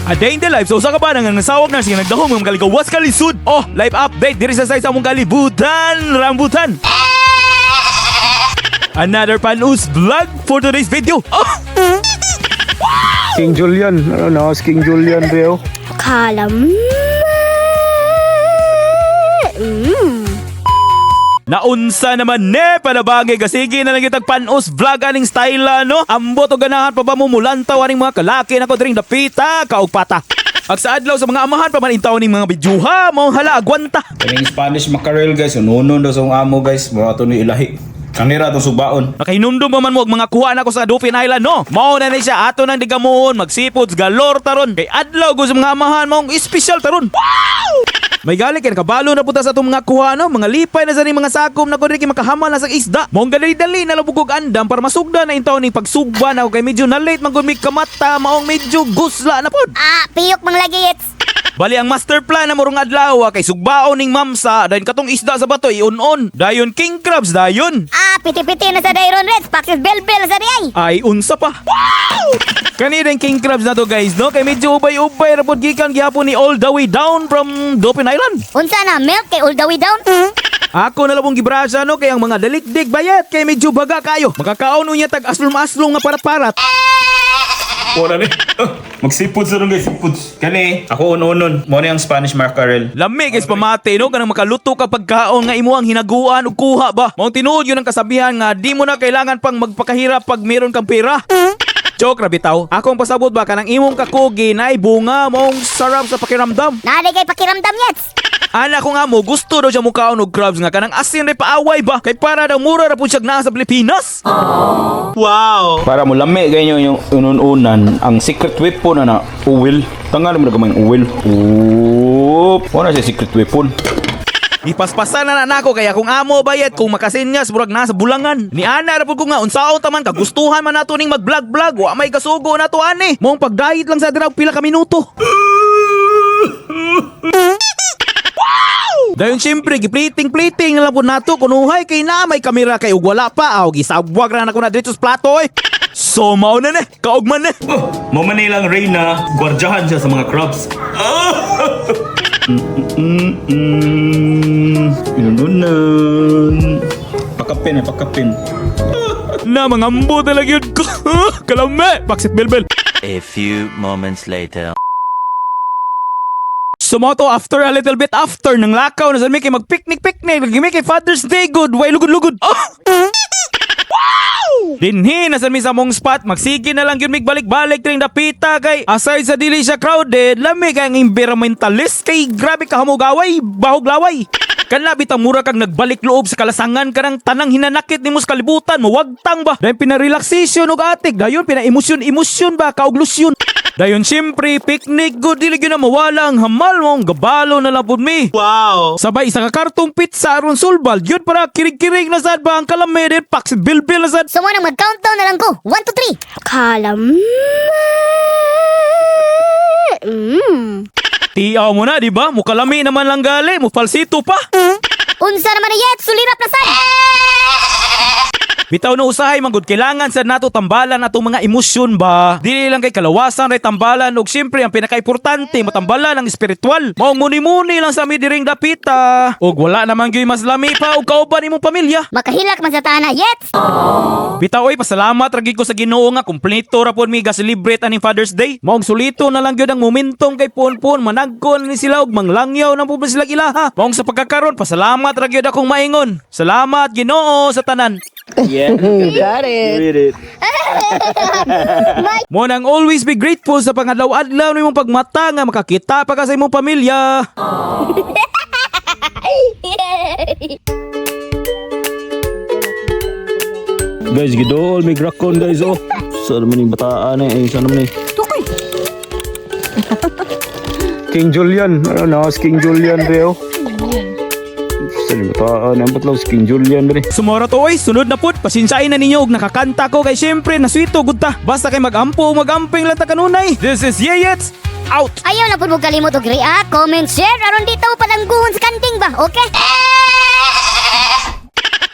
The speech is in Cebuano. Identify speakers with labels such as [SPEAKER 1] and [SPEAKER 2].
[SPEAKER 1] A day in the life sa usa ka bana nga nasawag na sige nagdahom nga makaligawas ka lisod. Oh, life update diri sa sa among kalibutan, rambutan. Another Panus vlog for today's video. Oh!
[SPEAKER 2] King Julian. Ano na, si King Julian bro.
[SPEAKER 3] Kalam.
[SPEAKER 1] Naunsa naman ne palabangay kasige na lang kitag panos vlog aning style no. Ambot og ganahan pa ba mo mulantaw aning mga kalaki nako diring dapita kaog pata. Ag sa adlaw sa mga amahan pa man intaw ning mga bidyuha mao hala agwanta.
[SPEAKER 4] Kaning Spanish mackerel, guys, ununon daw sa akong amo, guys, mura to ni ilahi. Kanira atong subaon.
[SPEAKER 1] Nakahinumdum pa man mo og mga kuha nako sa Dauphin Island no. Mao na ni siya ato nang digamuhon magsipods galore taron kay adlaw go sa mga amahan maong espesyal taron. May gali kay nakabalo na punta sa atong mga kuha no, mga lipay na sa ning mga sakom na kundi kay makahamal na sa isda. Maong dali-dali na labugog andam para masugda na intaw ning pagsugba na ako kay medyo na late man gud mi kamata maong medyo gusla na pod.
[SPEAKER 3] Ah, piyok mang lagi yets.
[SPEAKER 1] Bali ang master plan na morong adlaw kay sugbaon ning mamsa dayon katong isda sa bato iun-on. Dayon king crabs dayon.
[SPEAKER 3] Ah, piti-piti na sa Dairon Reds. Paksis bel-bel sa di ay.
[SPEAKER 1] Ay unsa pa. Wow! Kanina yung king crabs na to, guys, no? Kay medyo ubay-ubay ra pod gikan gihapon ni all the way down from Dauphin Island.
[SPEAKER 3] Unsa na, milk kay all the way down?
[SPEAKER 1] Ako na labong gibrasa no kay ang mga dalikdik bayat kay medyo baga kayo. Makakaon unya tag aslom-aslom nga parat-parat.
[SPEAKER 4] Wala ni. Magsipod sa ron, guys, sipods. Kani, ako ununon. Mo ni ang Spanish mackerel.
[SPEAKER 1] Lami guys pamati no kanang makaluto ka pagkaon nga imo ang hinaguan ug kuha ba. Mao tinuod yun ang kasabihan nga di mo na kailangan pang magpakahirap pag meron kang pera. Joke ra bitaw. Ako ang pasabot ba kanang imong kakugi na bunga maong sarap sa pakiramdam.
[SPEAKER 3] Naday kay pakiramdam yets.
[SPEAKER 1] Ana ko nga mo gusto daw siya mukaon og crabs nga kanang asin ray paaway ba kay para daw mura ra pud siya naa sa Pilipinas. Wow.
[SPEAKER 4] Para mo lami ganyo yung unununan, ang secret weapon na na, uwil. Tangal mo na gamay ang uwil. Oop. Wala siya secret weapon.
[SPEAKER 1] Ipaspasan na na nako kaya kung amo bayad kung makasinyas murag nasa bulangan. Ni ana ra pud ko nga unsaon ta man kagustuhan man nato ning mag-vlog-vlog wa may kasugo nato ani. Mong pagdayit lang sa dira og pila ka minuto. Dayon siyempre giplating-plating na lang pud nato kunuhay kay na may kamera kay ug wala pa aw gisabwag ra nako na dito sa plato oy. So mao na ni, kaugman ni.
[SPEAKER 4] Oh, mo man nilang Reyna, gwardyahan siya sa mga crabs. Inununan. Pakapin eh, pakapin.
[SPEAKER 1] Na mangambo talaga yun ko. Kalame, baksit bilbil.
[SPEAKER 5] A few moments later.
[SPEAKER 1] Sumoto after a little bit after ng lakaw na sa kay mag-picnic-picnic lagi mi kay Father's Day good way lugod-lugod. Oh! Wow! Dinhi na sa mi sa mong spot magsige na lang gyud mig balik-balik ring dapita kay aside sa dili siya crowded lami kay ang environmentalist kay grabe ka hamugaway bahog laway. Kanla bitang mura kag nagbalik loob sa kalasangan kanang tanang hinanakit nimo sa kalibutan mawagtang ba dayon pina-relaxation og atik dayon pina-emosyon-emosyon ba kauglusyon. Dayon siyempre, picnic good dili gyud na mawala ang hamal mong gabalo na lang pud mi. Wow. Sabay isa ka kartong pizza aron sulbal gyud para kirig-kirig na sad ba ang kalame din paksit bilbil na sad.
[SPEAKER 3] So mo nang mag-countdown na lang ko. 1, 2, 3. Kalam.
[SPEAKER 1] Tiaw mo na, di ba? Mukalami naman lang gali, mo falsito pa.
[SPEAKER 3] Unsa naman na yet, sulirap na sad.
[SPEAKER 1] Bitaw na usahay man gud kailangan sad nato tambalan atong mga emosyon ba. Dili lang kay kalawasan ray tambalan ug siyempre ang pinakaimportante matambalan ang espiritual. Maong muni-muni lang sa mi diring dapita. Ug wala naman gyud mas lami pa og kauban imong pamilya.
[SPEAKER 3] Makahilak man sa tana yets.
[SPEAKER 1] Bitaw oy, pasalamat ra gyud ko sa Ginoo nga kumpleto ra pud mi ga-celebrate aning Father's Day. Maong sulito na lang gyud ang momentum kay pun-pun managkon ni sila og manglangyaw na pud sila ilaha. Maong sa pagkakaron pasalamat ra gyud akong maingon. Salamat Ginoo sa tanan.
[SPEAKER 4] Yeah.
[SPEAKER 6] Got it.
[SPEAKER 4] Read it.
[SPEAKER 1] Mo nang always be grateful sa pangadlaw-adlaw nimong pagmata nga makakita pa ka sa imong pamilya.
[SPEAKER 4] Guys, gidool may grakon, guys, oh. Saan naman yung bataan eh, saan naman eh.
[SPEAKER 6] Tukoy.
[SPEAKER 2] King Julian. Ano na, si King Julian bro. Saan yung bataan? Ang batlaw si King Julian bro.
[SPEAKER 1] Sumora to oy, sunod na pud. Pasensyain na ninyo og nakakanta ko kay syempre naswito gud ta. Basta kay magampo magamping lang ta kanunay. This is Yeyets out.
[SPEAKER 3] Ayaw na pud mo kalimot og react, comment, share aron di ta mo padangguhon sa kanding ba. Okay?